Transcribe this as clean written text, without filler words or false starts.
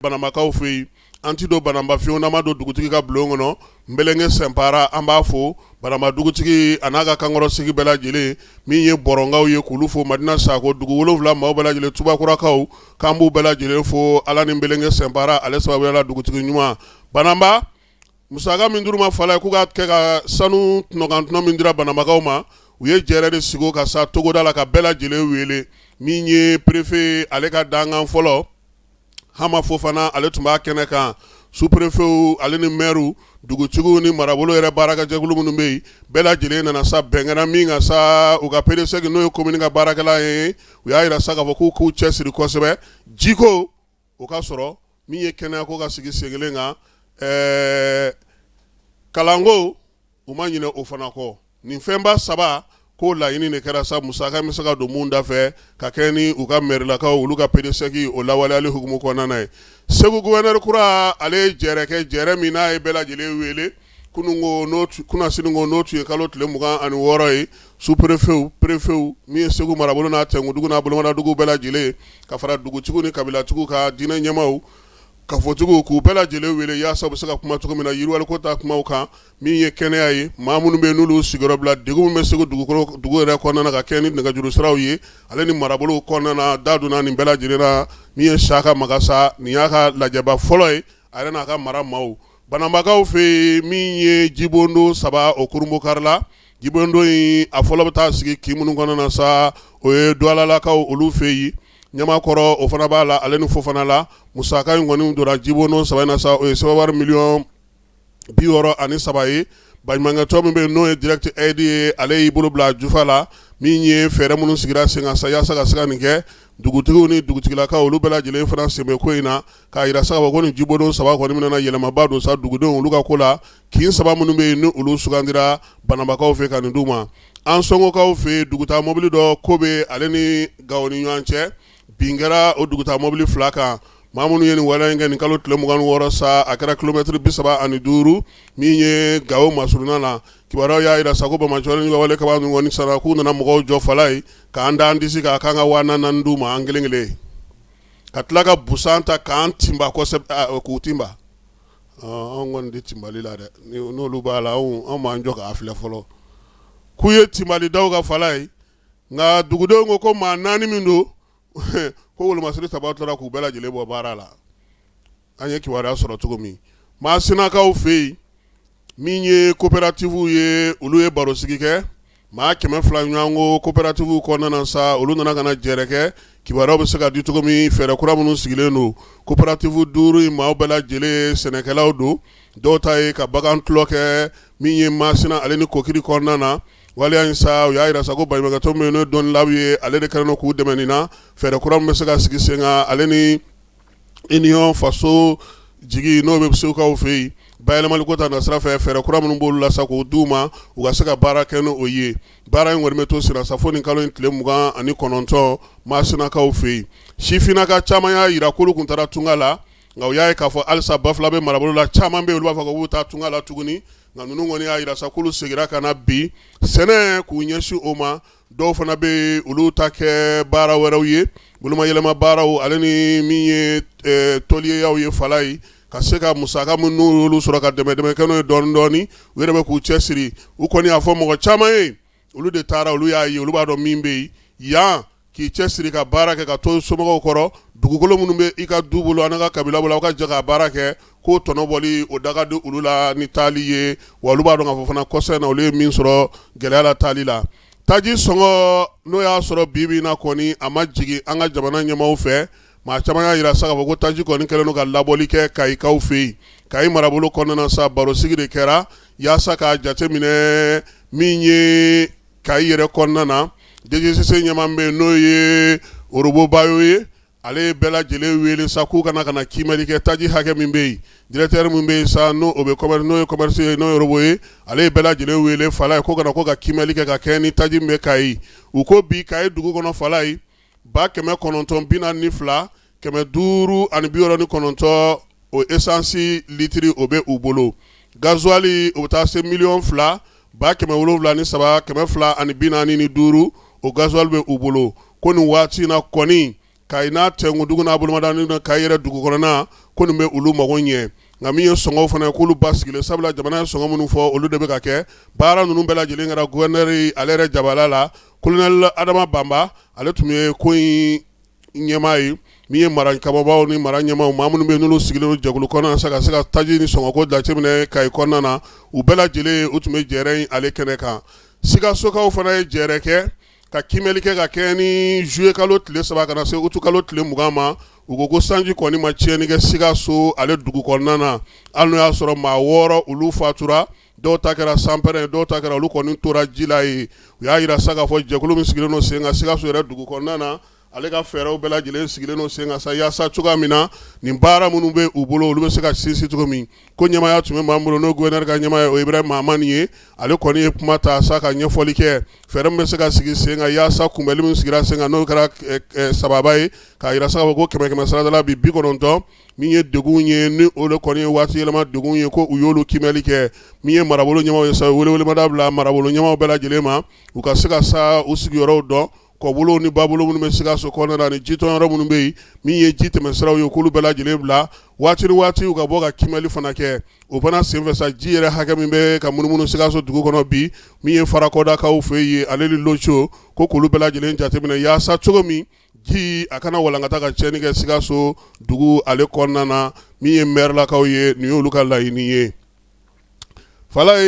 Banambakaw fɛ yen, an ti don Banamba fiyewu n'an ma don dugutigi ka bulon kɔnɔ. Nbɛlɛnkɛ Sɛnpara, an b'a fo, Banamba dugutigi a n'a ka kankɔrɔsigi bɛɛ lajɛlen, min ye Bɔrɔnkaw ye k'olu fo, Madina Sako dugu 7 maaw bɛɛ lajɛlen, Tubakurakaw, k'an b'u bɛɛ lajɛlen fo Ala ni Nbɛlɛnkɛ Sɛnpara ale sababuya la, dugutigi ɲuman. Banamba musaka min d'u ma fala k'u ka kɛ ka sanu tɔnɔkantɔnɔ min dira Banambakaw ma, u ye jɛrɛ de sigi ka sa togoda la ka bɛɛ lajɛlen wele. Min ye préfet ale ka dankan fɔlɔ, Hama Fofana, ale tun b'a kɛnɛ kan, sous-préfetw ale ni maires, dugutigiw ni marabolo yɛrɛ baarakɛjɛkulu minnu bɛ yen, bɛɛ lajɛlen nana sa. Bɛn kɛra min kan sa, u ka PDSEC, n'o ye commune ka baarakɛla ye, u y'a jira sa k'a fɔ k'u k'u cɛsiri kosɛbɛ jiko o ka sɔrɔ, min ye kɛnɛyako ka sigi sen kelen kan, ɛɛ kalanko, u ma ɲinɛ o fana kɔ. Nin fɛnba saba ko laɲini de kɛra sa, musaka bɛ se ka don mun da fɛ ka kɛ ni u ka mɛrilakaw olu ka PDSEC o lawaleyali hukumu kɔnɔna na ye. Segu gouverneur kura, ale ye jɛrɛ kɛ, jɛrɛ min n'a ye bɛɛ lajɛlen wele kunasini ko, n'o tun ye kalo tile 26 ye, sous-préfetw, préfetw, min ye Segu marabolo n'a tɛnkundugu n'a bolomadadugu bɛɛ lajɛlen, ka fara dugutigiw ni kabilatigiw ka diinɛ ɲɛmaaw, kafotigiw, k'u bɛɛ lajɛlen wele yaasa u bɛ se ka kuma cogo min na yiriwaliko ta kumaw kan, min ye kɛnɛya ye, maa minnu bɛ n'olu sigiyɔrɔ bila, degun min bɛ Segu dugu yɛrɛ kɔnɔna na ka kɛ ni nɛgɛjuru siraw ye ale ni marabolo kɔnɔna na. Da donna nin bɛɛ lajɛlen na. Min ye Saka Magasa, nin y'a ka lajɛba fɔlɔ ye a yɛrɛ n'a ka mara maaw. Banambakaw fɛ yen, min ye jibondo saba o kurunbonkarila, jibondo in a fɔlɔ bɛ taa sigi kin minnu kɔnɔna na sa, o ye Duwalalakaw olu fɛ yen, Ɲamakɔrɔ o fana b'a la, ale ni Fofana la. Musaka in kɔni donna jibondo saba in na sa, o ye CFA wari miliyɔn 63 ye. Baɲumankɛtɔn min bɛ yen n'o ye Direct Aid ye, ale y'i bolo bila jufa la. Min ye fɛɛrɛ minnu sigira sen kan sa yaasa ka se ka nin kɛ, dugutigiw ni dugutigilakaw olu bɛɛ lajɛlen fana sen bɛ ko in na, k'a jira sa k'a fɔ ko nin jibondo saba kɔni bɛna yɛlɛmaba don sa dugudenw olu ka ko la, kin saba minnu bɛ yen ni olu sugandira Banambakaw fɛ ka nin d'u ma. Ansɔngokaw fɛ yen, dugutaa mɔbili dɔ ko bɛ ale ni Gawo ni ɲɔgɔn cɛ, bin kɛra o dugutaa mɔbili fila kan. Maa minnu ye nin waleya in kɛ nin kalo tile 26 sa, a kɛra kilomɛtiri 35 min ye Gawo masurunna na. Kibaruyaw y'a jira sa ko banbaanciw ka wale kaba ninnu kɔni sara k'u nana mɔgɔw jɔ fala ye k'an da an disi kan k'an ka 4000 d'u ma an kelen kelen, ka tila ka busan ta k'an tinba kosɛbɛ, k'u tinba. Anw kɔni tɛ tinbali la dɛ, n'olu b'a la anw b'an jɔ k'a filɛ fɔlɔ. K'u ye tinbali da u kan fala ye, nka dugudenw ko ko maa naani min don, ko wolomasiri tabaw tora k'u bɛɛ lajɛlen bɔ baara la. An ye kibaruya sɔrɔ cogo min, Masinakaw fɛ yen, min ye coopérative ye, olu ye barosigi kɛ maa 200 ɲɔgɔn ko coopérative kɔnɔna na sa. Olu nana ka na jɛrɛ kɛ kibaruyaw bɛ se ka di cogo min, fɛɛrɛ kura minnu sigilen don. Coopérative duuru in maaw bɛɛ lajɛlen sɛnɛkɛlaw don, dɔw ta ye ka bagan tulɔ kɛ. Min ye Masina ale ni Kokiri kɔnɔna na, waleya in sa, u y'a jira sa ko baɲumankɛtɔn min n'o ye Dɔnnilaw ye, ale de kɛlen don k'u dɛmɛ nin na, fɛɛrɛ kura min bɛ se ka sigi sen kan, ale ni Union Faso jigi n'o bɛ Segukaw fɛ yen, bayɛlɛmaliko ta nasira fɛ, fɛɛrɛ kura minnu b'olu la sa k'o d'u ma u ka se ka baara kɛ n'o ye. Baara in kɔni bɛ to sen sa fo nin kalo in tile 29 Masinakaw fɛ yen. Sifinnaka caman y'a jira k'olu tun taara tunga la, nka u y'a ye k'a fɔ halisa Bafulabɛ marabolo la, caman bɛ yen, olu b'a fɔ k'u bɛ taa tunga la tuguni. Nka ninnu kɔni y'a jira sa k'olu seginna ka na bi sɛnɛ k'u ɲɛsin o ma. Dɔw fana bɛ yen, olu ta kɛ baara wɛrɛw ye, bolomayɛlɛma baaraw ale ni min ye tɔliyeyaw ye fala ye, ka se ka musaka minnu y'olu sɔrɔ ka dɛmɛ dɛmɛ kɛ n'o ye dɔɔnin dɔɔnin. U yɛrɛ bɛ k'u cɛ siri. U kɔni y'a fɔ mɔgɔ caman ye, olu de taara, olu y'a ye, olu b'a dɔn min bɛ yen yan, k'i cɛ siri ka baara kɛ ka to somɔgɔw kɔrɔ, dugukolo minnu bɛ i ka du bolo ani ka kabila bolo, aw ka jɛ ka baara kɛ, k'o tɔnɔ bɔli o da ka di olu la ni taali ye. Wa olu b'a dɔn k'a fɔ fana kɔsa in na, olu ye min sɔrɔ gɛlɛya la taali la. Taji sɔngɔ, n'o y'a sɔrɔ bi bi in na kɔni a ma jigin an ka jamana ɲɛmaaw fɛ, maa caman y'a jira sa k'a fɔ ko taji kɔni kɛlen don ka labɔli kɛ Kayikaw fɛ yen. Kayi marabolo kɔnɔna sa, barosigi de kɛra yaasa k'a jateminɛ min ye Kayi yɛrɛ kɔnɔna na. DGCC ɲɛmaa bɛ yen, n'o ye Orobo Bayo ye, ale ye bɛɛ lajɛlen wele sa k'u ka na kiimɛli kɛ taji hakɛ min bɛ yen. Directeur min bɛ yen sa, n'o bɛ commerce, n'o ye commerce ye, n'o ye Orobo ye, ale ye bɛɛ lajɛlen wele fala ye ko ka na ko ka kiimɛli kɛ ka kɛ ni taji min bɛ Kayi. U ko bi Kayi dugu kɔnɔ fala ye, 942 569, o esansi litiri o bɛ u bolo. Gazuwali, o bɛ taa se miliyɔn 2 703 245, o gazuwali bɛ u bolo. Ko nin waati in na kɔni, Kayi n'a Tɛnkundugu n'a bolomadani na Kayi yɛrɛ dugu kɔnɔna ko nin bɛ olu mago ɲɛ. Nka min ye sɔngɔw fana ye, k'olu basigilen, sabula jamana ye sɔngɔ minnu fɔ, olu de bɛ ka kɛ. Baara ninnu bɛɛ lajɛlen kɛra gouverneur ale yɛrɛ jabala la. Colonel Adama Banba, ale tun ye ko in ɲɛmaa ye. Min ye mara kababaw ni mara ɲɛmaaw, maa minnu bɛ n'olu sigilen don jɛkulu kɔnɔna sa ka se ka taji ni sɔngɔko jateminɛ Kayi kɔnɔna na, u bɛɛ lajɛlen u tun bɛ jɛrɛ in ale kɛnɛ kan. Sikasokaw fana ye jɛrɛ kɛ ka kiimɛli kɛ ka kɛ ni juillet kalo tile 3 ka na se août kalo tile 20 ma. U ko ko sanji kɔni ma tiɲɛni kɛ Sikaso ale dugu kɔnɔna na, hali n'o y'a sɔrɔ maa 6 olu fatura, dɔw ta kɛra sanpɛrɛn, dɔw ta kɛra olu kɔni tora ji la yen. U y'a jira sa k'a fɔ jɛkulu min sigilen don sen kan Sikaso yɛrɛ dugu kɔnɔna na, ale ka fɛɛrɛw bɛɛ lajɛlen sigilen don sen kan sa yaasa cogoya min na nin baara minnu bɛ u bolo, olu bɛ se ka sinsin cogo min. Ko ɲɛmaaya tun bɛ maa min bolo, n'o gouverneur ka ɲɛmaa ye, o Ibrahim Mahamani ye. Ale kɔni ye kuma ta sa ka ɲɛfɔli kɛ fɛɛrɛ min bɛ se ka sigi sen kan yaasa kunbɛli min sigira sen kan, n'o kɛra sababa ye k'a jira sa k'a fɔ ko kɛmɛ kɛmɛ sarada la bi 90 min ye degun ye, ni o de kɔni ye waati yɛlɛma degun ye, ko u y'olu kiimɛli kɛ. Min ye marabolo ɲɛmaaw ye sa, welewelemada bila marabolo ɲɛmaaw bɛɛ lajɛlen ma, u ka se ka sa u sigiyɔrɔw dɔn, kɔbolow ni babolo minnu bɛ Sikaso kɔnɔna na ni jitɔn yɔrɔ minnu bɛ yen, min ye ji tɛmɛsiraw ye, k'olu bɛɛ lajɛlen bila waati ni waati, u ka bɔ ka kiimɛli fana kɛ. O fana senfɛ sa, ji yɛrɛ hakɛ min bɛ ka munumunu Sikaso dugu kɔnɔ bi, min ye Farakɔdakaw fɛ yen, ale ni Loco, ko k'olu bɛɛ lajɛlen jateminɛ yaasa cogo min ji a kana walankata ka tiɲɛni kɛ Sikaso dugu ale kɔnɔna na. Min ye mɛrilakaw ye, nin y'olu ka laɲini ye. Fala ye.